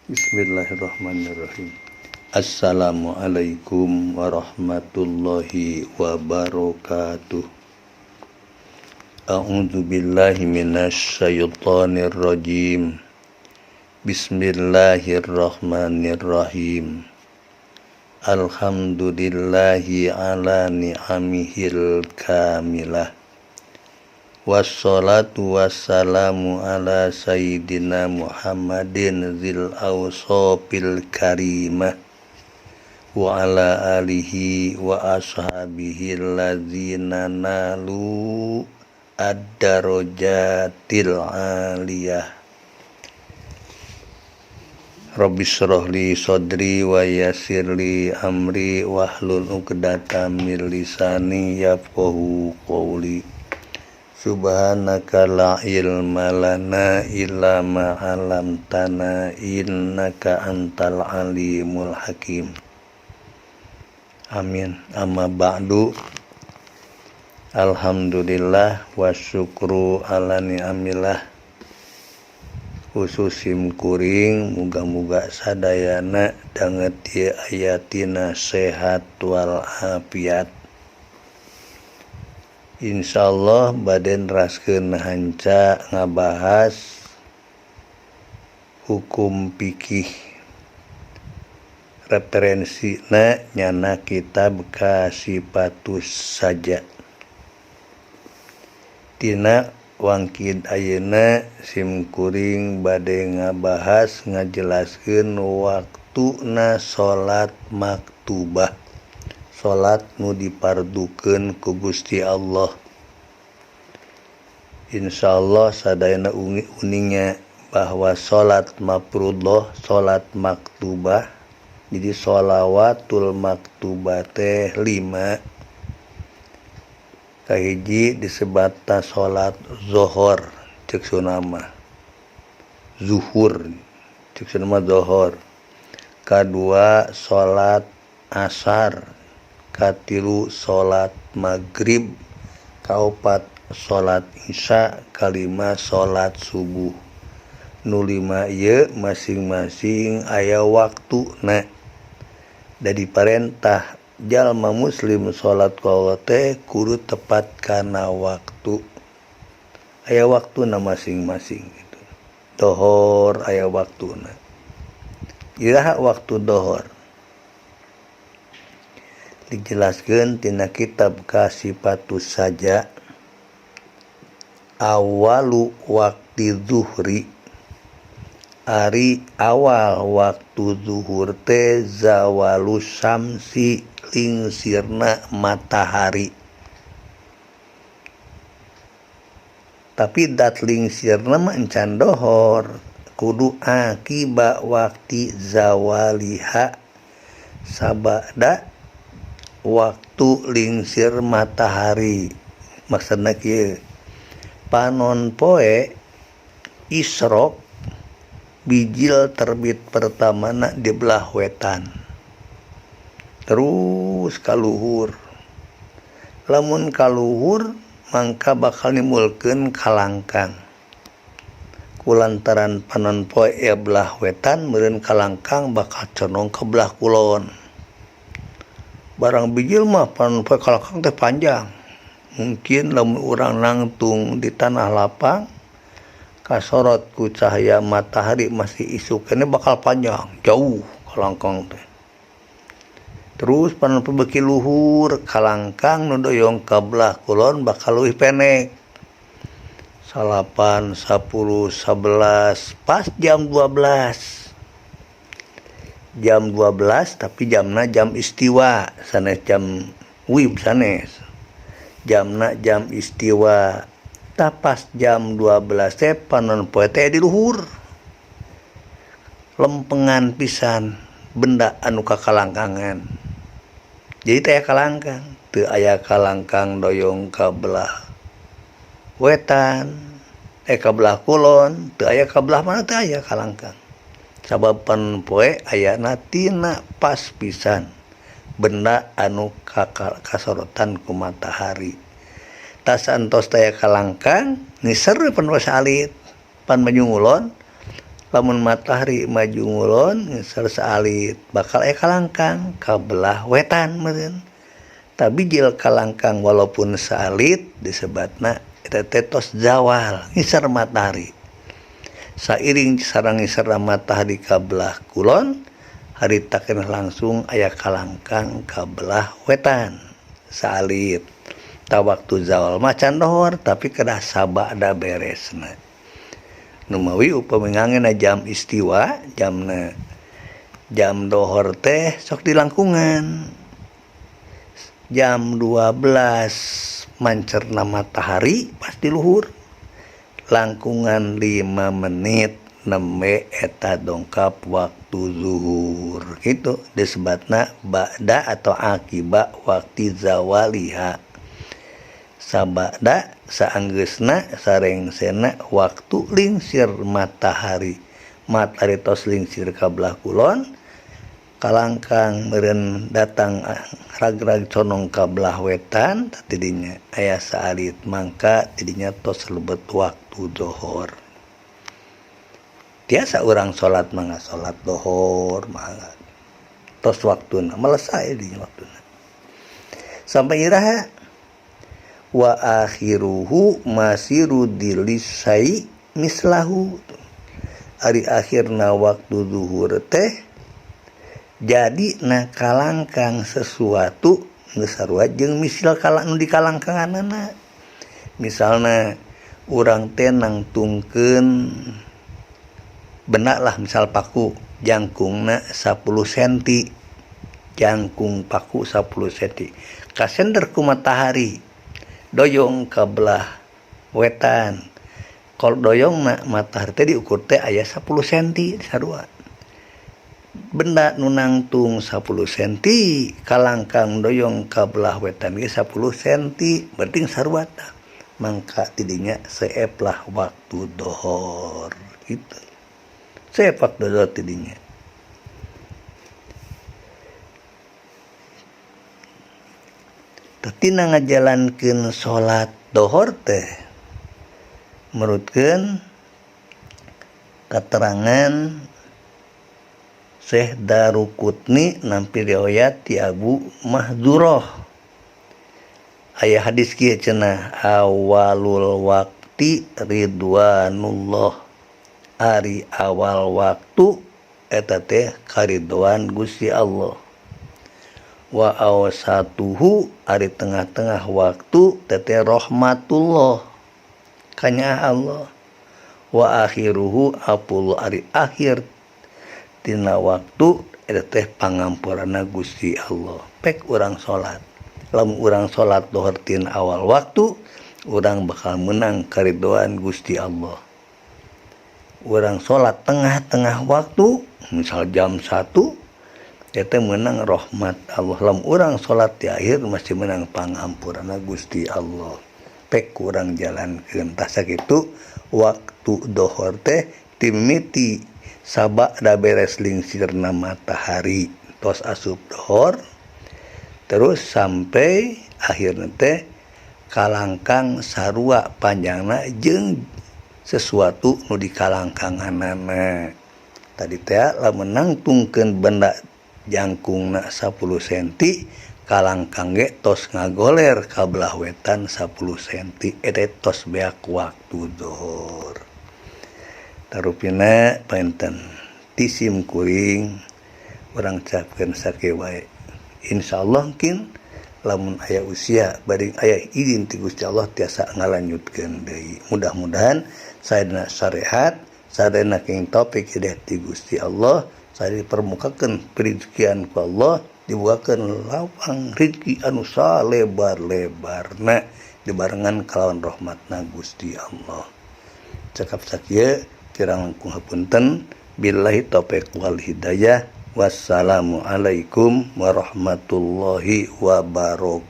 Bismillahirrahmanirrahim. Assalamualaikum warahmatullahi wabarakatuh. A'udzu billahi minasyaitonir rajim. Bismillahirrahmanirrahim. Alhamdulillahi ala ni'amihil kamilah. Wassalatu wassalamu ala sayyidina Muhammadin zil awsafil karimah wa ala alihi wa ashabihi allazina nalu ad-darajatil aliyah. Rabbi shrah li sadri wa yassir li amri wahlul 'uqdatam min lisani yafqahu qawli. Subhanaka la ilma lana illa ma 'allamtana innaka antal alimul hakim. Amin. Amma ba'du. Alhamdulillah wa syukru ala ni'amillah. Khusus sim kuring muga-muga sadayana danget ieu ayatina sehat wal afiat. Insyaallah bade neraskeun hanca ngabahas hukum fikih. Referensina nyana kitab Kasifatus Saja. Tina wangkid ayeuna sim kuring bade ngabahas ngajelaskeun waktuna salat maktubah. Salat nu dipardukeun ku Gusti Allah. Insyaallah sadayana uningnya bahwa salat mafrudhah, salat maktubah, jadi sholawatul maktubah teh 5. Kahiji disebutna salat zuhur ceuk sunama. Zuhur ceuk sunama zuhur. Kadua salat asar, katilu salat maghrib, kaopat salat isya, kalima salat subuh. Nu 5 ieu masing-masing aya waktuna. Da diparentah jalma muslim salat ku Allah teh kudu tepat kana waktu. Aya waktuna masing-masing gitu. Dohor aya waktuna. Iraha waktu dohor? Dijelaskeun tina kitab Kasifatus Saja. Awalu waqti zuhri, ari awal waktu zuhur teh zawalu syamsi, lingsirna matahari. Tapi dat lingsirna mah encan dohor, kudu akiba waqti zawaliha, sabada waktu lingsir matahari. Maksudna kieu, panon poe isrok bijil terbit pertamana di belah wetan terus kaluhur. Lamun kaluhur mangka bakal nimulkeun kalangkang. Kulantaran panon poe aya belah wetan, meureun kalangkang bakal condong ke belah kulon. Barang bijil mah panon poe kalangkang teh panjang. Mungkin lamun urang nangtung di tanah lapang kasorot ku cahaya matahari masih isuk ini bakal panjang jauh kalangkang teh. Terus panon poe beuki luhur kalangkang nu doyong ka belah kulon bakal leuwih pendek. 8, 10, 11, pas jam 12. Jam 12 tapi jamna jam istiwa, sanes jam wib sanes. Jamna jam istiwa. Tah pas jam 12 teh panon poe teh di luhur. Lempengan pisan benda anu kakalangkangan. Jadi teh kalangkang, teu aya kalangkang doyong ka belah wetan, ka belah kulon, teu aya ka belah mana teu aya kalangkang. Sabab panon poe ayana tina pas pisan benda anu kasorotan ku matahari. Tas antos taya kalangkang niser pan poe salit pan manyungulon Lamun matahari maju ngulon ngiser saalit bakal aya kalangkang ka belah wetan meureun. Tah bijil kalangkang walaupun saalit disebatna eta teh tos zawal ngiser matahari. Sairing sareng ngiserna matahari ka belah kulon harita keneh langsung aya kalangkang ka belah wetan saalit. Tah waktu zawal mah can dohor tapi kedah sabada beresna. Numawi upami ngangena jam istiwa jamna jam dohor teh sok dilangkungan jam 12 mancerna matahari pas di luhur langkungan 5 menit nembe eta dongkap waktu zuhur gitu disebatna ba'da atau akiba waktu zawaliha sabada saanggeusna sarengsena waktu lingsir matahari. Matahari tos lingsir ka belah kulon kalangkang meureun datang ragrag conong ka belah wetan tidinya aya saalit mangka tidinya tos lebet waktu dohor. Tiasa urang salat mangga salat dohor mangga tos waktuna melesai dinya waktuna sampai iraha wa akhiruhu masiru dilisai mislahu. Ari akhirna waktu zuhur teh jadi na kalangkang sesuatu geus sarua jeung misil kalang di kalangkanganana. Misalna urang teh nangtungkeun benda lah misal paku jangkungna 10 senti, jangkung paku 10 senti kasender ku matahari doyong ka belah wetan. Kalau doyongna matahari teh diukur teh aya 10 senti sarua. Benda nu nangtung 10 senti kalangkang doyong ka belah wetan ge 10 senti berarti sarua tah. Mangka tidinya seeplah waktu dohor gitu. Seep waktu dohor tidinya. Tina ngajalankeun salat dohor teh merutkeun keterangan Syekh Daruqutni nampi riwayat ti Abu Mahdzurah. Aya hadis kieu cenah awalul waqti ridwanullah. Ari awal waktu eta teh karidhoan Gusti Allah. Wa awsatuhu ari tengah-tengah waktu teh rahmatullah kanya Allah. Wa akhiruhu apul ari akhir tina waktu eta teh pangampurana Gusti Allah. Pek urang salat, lamun urang salat dohor tina awal waktu urang bakal menang karidhoan Gusti Allah. Urang salat tengah-tengah waktu misal jam 1 eta menang rahmat Allah. Lamun urang salat di akhir masih menang pangampurana Gusti Allah. Pek kurang jalankeun tah sakitu waktu dohor teh timiti sabada beres lingsirna matahari tos asup dohor terus sampai akhirna teh kalangkang sarua panjangna jeung sesuatu nu dikalangkanganana. Tadi teh lamun nangtungkeun benda jangkungna 10 senti kalangkang ge tos ngagoler ka belah wetan 10 senti eta tos beak waktu dohor. Tarupina panten tisim kuring urang capkeun sakieu wae. Insyaallah mungkin lamun aya usia bari aya izin ti Gusti Allah tiasa ngalanjutkeun deui. Mudah-mudahan sadayana sarehat, sadayana king taufik hidayah ti Gusti Allah, saya dipermukakan perizikian ku Allah, dibukakan lawang rezeki anu salebar-lebarna dibarengan kalawan rahmatna Gusti Allah. Cekap sakieu kirang langkung hapunten, billahi taufik wal hidayah. Wassalamualaikum warahmatullahi wabarakatuh.